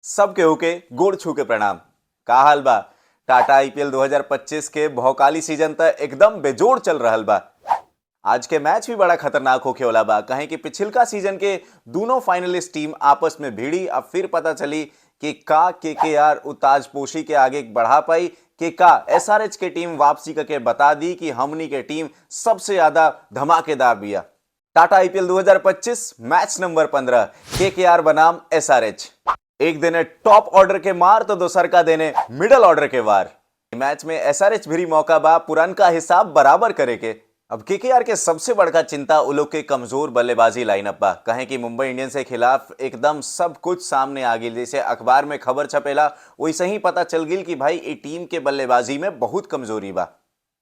सब केहू के गोड़ छू के प्रणाम। का हाल बा? टाटा आईपीएल 2025 के भौकाली सीजन त एकदम बेजोड़ चल रहल बा। आज के मैच भी बड़ा खतरनाक होखे वाला बा, कहे कि पिछिलका सीजन के दोनों फाइनलिस्ट टीम आपस में भिड़ी। अब फिर पता चली कि का केकेआर उ ताजपोशी के आगे बढ़ा पाई कि का एसआरएच के टीम वापसी करके बता दी कि हमनी के टीम सबसे ज्यादा धमाकेदार बिया। Tata IPL 2025 match number 15, KKR बनाम एसआरएच। एक देने टॉप ऑर्डर के मार तो दोसर का देने मिडल ऑर्डर के वार। मैच में एसआरएच भी मौका बा पुरान का हिसाब बराबर करे के। अब केकेआर के सबसे बड़का चिंता उ लोग के कमजोर बल्लेबाजी लाइनअप बा, कहें कि मुंबई इंडियंस के खिलाफ एकदम सब कुछ सामने आ गई। जैसे अखबार में खबर छपेला वैसे ही पता चल गई कि भाई ये टीम के बल्लेबाजी में बहुत कमजोरी बा।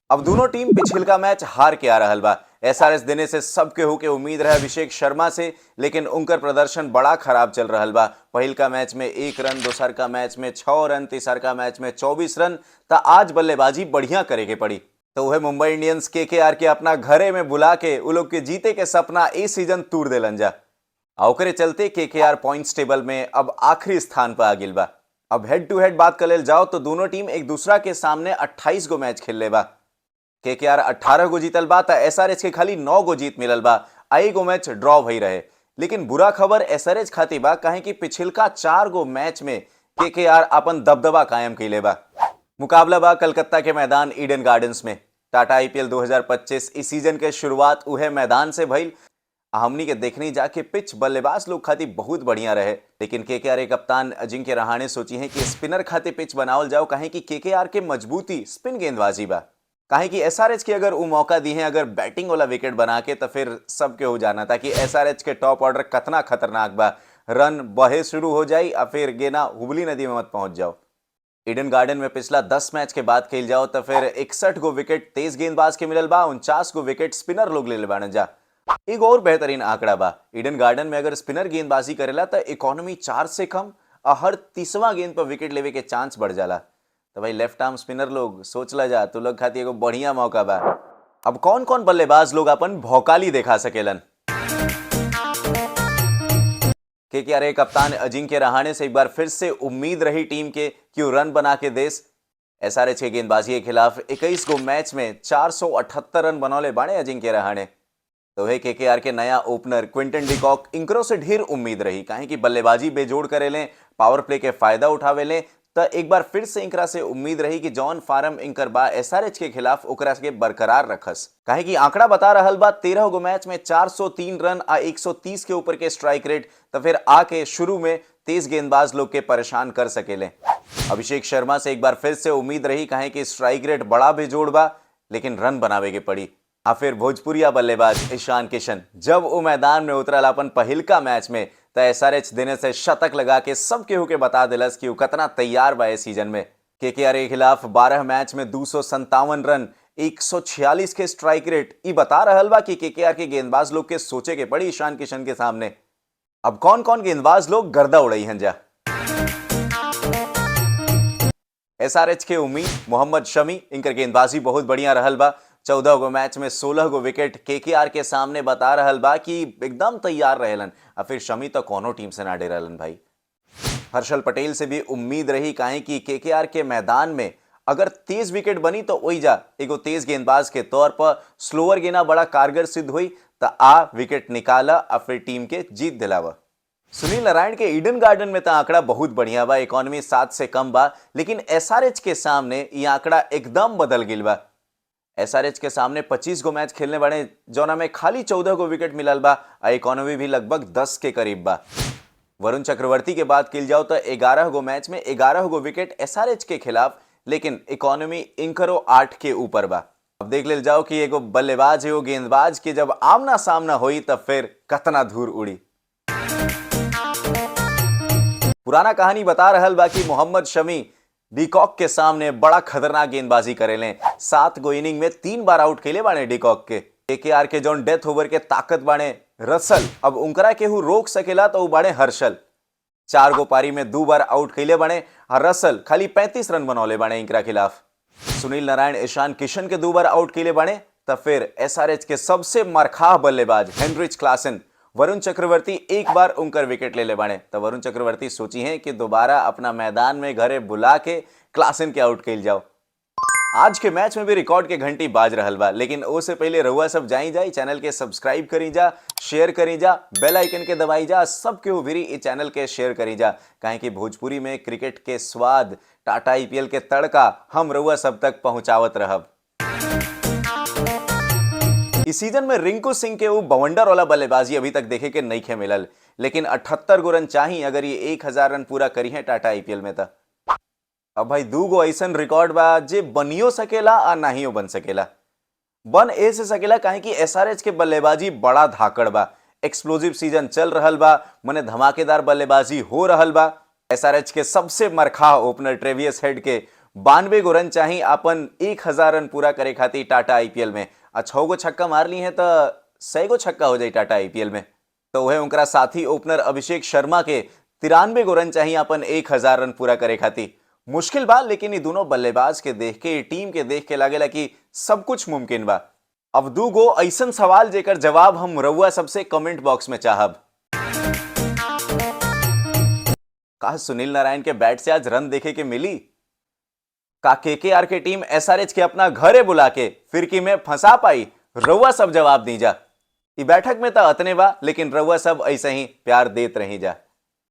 अब दोनों टीम पिछिलका मैच हार के आ रहल बा। एसआरएस देने से सब केहू के उम्मीद रहे अभिषेक शर्मा से, लेकिन उनकर प्रदर्शन बड़ा खराब चल रहल बा। पहिल का मैच में 1 रन, दोसर का मैच में 6 रन, तीसर का मैच में 24 रन। त आज बल्लेबाजी बढ़िया करे के पड़ी। तो वह मुंबई इंडियंस केकेआर के अपना घरे में बुला के उ लोग के जीते के सपना ए सीजन तूर देलन जा। आ ओकरे चलते केकेआर पॉइंट्स टेबल में अब आखिरी स्थान पर आ गिल बा। अब हेड टू हेड बात कर लेल जाओ तो दोनों टीम एक दूसरा के सामने 28 गो मैच खेल ले बा। केकेआर 18 गो जीतल बा त एसआरएच के खाली 9 गो जीत मिलल बा, आ एगो मैच ड्रॉ भई रहे। लेकिन बुरा खबर एसआरएच खातिर बा, काहे कि पिछिलका 4 गो मैच में केकेआर अपन दबदबा कायम कैले बा। मुकाबला बा कलकत्ता के मैदान ईडन गार्डन्स में। टाटा आईपीएल 2025 इस सीजन के शुरुआत उहे मैदान से भइल। हमनी के देखनी जाके पिच बल्लेबाज लोग खातिर बहुत बढ़िया रहे, लेकिन केकेआर के कप्तान अजिंक्य रहाणे सोची है कि स्पिनर खातिर पिच बनावल जाओ, काहे कि केकेआर के मजबूती स्पिन गेंदबाजी बा। काहे कि एसआरएच के अगर वो मौका दी है अगर बैटिंग वाला विकेट बना के तो फिर सबके हो जाना था कि एसआरएच के टॉप ऑर्डर कतना खतरनाक बा। रन बहे शुरू हो जाई और फिर गेना हुबली नदी में मत पहुंच जाओ। ईडन गार्डन में पिछला 10 मैच के बाद खेल जाओ तो फिर 61 गो विकेट तेज गेंदबाज के मिलल बा, 49 गो विकेट स्पिनर लोग ले बाड़न जा। एक और बेहतरीन आंकड़ा बा, ईडन गार्डन में अगर स्पिनर गेंदबाजी करेला तो इकोनॉमी 4 से कम और हर 30वां गेंद पर विकेट लेवे के चांस बढ़ जाला। तो भाई लेफ्ट आर्म स्पिनर लोग सोच ला जा, तू लोग खातिर एगो बढ़िया मौका बा। अब कौन कौन बल्लेबाज लोग अपन भौकाली देखा सकेलन? केकेआर के कप्तान अजिंक्य रहाणे से एक बार फिर से उम्मीद रही टीम के कि वो रन बना के देस। एसआरएच के गेंदबाजी के खिलाफ 21 गो मैच में 478 रन बनौले बाड़े अजिंक्य रहाणे। तो वह केकेआर के नया ओपनर क्विंटन डिकॉक, इंकरो से ढेर उम्मीद रही, काहे कि बल्लेबाजी बेजोड़ करे लें, पावर प्ले के फायदा उठावे लें। तो एक बार फिर से इंकरा से उम्मीद रही कि जॉन फार्म इंकर बा एसआरएच के खिलाफ ओकरा के बरकरार रखस, काहे कि आंकड़ा बता रहल बा 13 गो मैच में 403 रन आ 130 के ऊपर के स्ट्राइक रेट। तो फिर आके शुरू में तेज गेंदबाज लोग के परेशान कर सकेले। अभिषेक शर्मा से एक बार फिर से उम्मीद रही, काहे कि स्ट्राइक रेट बड़ा बेजोड़ बा, लेकिन रन बनावे के पड़ी। आ फिर भोजपुरिया बल्लेबाज ईशान किशन जब वो मैदान में उतरल अपन पहिलका मैच में तो एसआरएच देने से शतक लगा के सब केहू के बता दिलस कि वो कतना तैयार बा इस सीजन में। केकेआर के खिलाफ 12 मैच में 257 रन, 146 के स्ट्राइक रेट, ई बता रहल बा कि केकेआर के गेंदबाज लोग के सोचे के पड़ी ईशान किशन के सामने। अब कौन कौन गेंदबाज लोग गर्दा उड़ई हन जा? एसआरएच के उम्मीद मोहम्मद शमी, इनकर गेंदबाजी बहुत बढ़िया रहल बा। 14 गो मैच में 16 गो विकेट केकेआर के सामने बता रहल बा कि एकदम तैयार रहेलन। और फिर शमी तो कोनो टीम से ना डरलन भाई। हर्षल पटेल से भी उम्मीद रही, काहे कि केकेआर के मैदान में अगर तेज विकेट बनी तो वही जा एगो तेज गेंदबाज के तौर पर स्लोअर गेना बड़ा कारगर सिद्ध हुई, तो आ विकेट निकाला और फिर टीम के जीत दिलावा। सुनील नारायण के ईडन गार्डन में तो आंकड़ा बहुत बढ़िया बा, इकोनॉमी 7 से कम बा, लेकिन एसआरएच के सामने ये आंकड़ा एकदम बदल गिल बा। एसआरएच के सामने 25 गो मैच खेलने बड़े, जौना में खाली 14 गो विकेट मिलल बा आ इकोनॉमी भी लगभग 10 के करीब बा। वरुण चक्रवर्ती के बात कल जाओ तो 11 गो मैच में 11 गो विकेट एसआरएच के खिलाफ, लेकिन इकोनॉमी इंकरो 8 के ऊपर बा। अब देख ले जाओ कि एगो बल्लेबाज एगो गेंदबाज के जब आमना सामना हुई तब फिर कतना धूर उड़ी। पुराना कहानी बता रहल बा कि मोहम्मद शमी डिकॉक के सामने बड़ा खतरनाक गेंदबाजी करेले। 7 गो इनिंग में 3 बार आउट खेले बाने डिकॉक के। केकेआर के जौन डेथ ओवर के ताकत बाने रसल, अब उनकरा केहू रोक सकेला तो उ बाने हर्षल। 4 गो पारी में 2 बार आउट खेले बाने और रसल खाली 35 रन बनौले बाने इनकरा खिलाफ। सुनील नारायण ईशान किशन के 2 बार आउट खेले बाने, तब फिर एसआरएच के सबसे मरखाह बल्लेबाज हेनरिच क्लासन वरुण चक्रवर्ती एक बार उनकर विकेट ले ले बाड़े, तो वरुण चक्रवर्ती सोची हैं कि दोबारा अपना मैदान में घरे बुला के क्लासन के आउट कइल जाओ। आज के मैच में भी रिकॉर्ड के घंटी बाज रहल बा, लेकिन ओ से पहले रउआ सब जाई जाई चैनल के सब्सक्राइब करी जा, शेयर करी जा, बेल आइकन के दबाई जा, सब केहू भी ई चैनल के शेयर करी जा, काहे कि भोजपुरी में क्रिकेट के स्वाद, टाटा आईपीएल के तड़का हम रउआ सब तक पहुंचावत रहब। इस सीजन में रिंकू सिंह के वो बवंडर वाला बल्लेबाजी अभी तक देखे के नहीं मिलल, लेकिन 78 गो रन चाही अगर ये 1000 रन पूरा करी है टाटा आईपीएल में। त अब भाई दू गो ऐसन रिकॉर्ड बा जे बनियो सकेला आ नाहियो बन सकेला। बन ए से सकेला काहे कि एसआरएच के बल्लेबाजी बड़ा धाकड़ बा, एक्सप्लोजिव सीजन चल रहल बा, मने धमाकेदार बल्लेबाजी हो रहल बा। एसआरएच के सबसे मरखा ओपनर ट्रेवियस हेड के 92 गो रन चाही अपन 1000 रन पूरा करे खातिर टाटा आईपीएल में, आ 6 गो छक्का मार ली है तो 100 गो छक्का हो जाई टाटा आईपीएल में। तो वह उनका साथी ओपनर अभिषेक शर्मा के 93 गो रन चाहिए अपन 1000 रन पूरा करे खातिर। मुश्किल बा, लेकिन ये दोनों बल्लेबाज के देख के, टीम के देख के लागेला कि सब कुछ मुमकिन बा। अब दू गो ऐसन सवाल जेकर जवाब हम रउआ सबसे कमेंट बॉक्स में चाहब। का सुनील नारायण के बैट से आज रन देखे के मिली? का केकेआर के टीम एसआरएच के अपना घरे बुला के फिरकी में फंसा पाई? रउआ सब जवाब दी जा। ई बैठक में तो अतने बा, लेकिन रउआ सब ऐसे ही प्यार देत रही जा।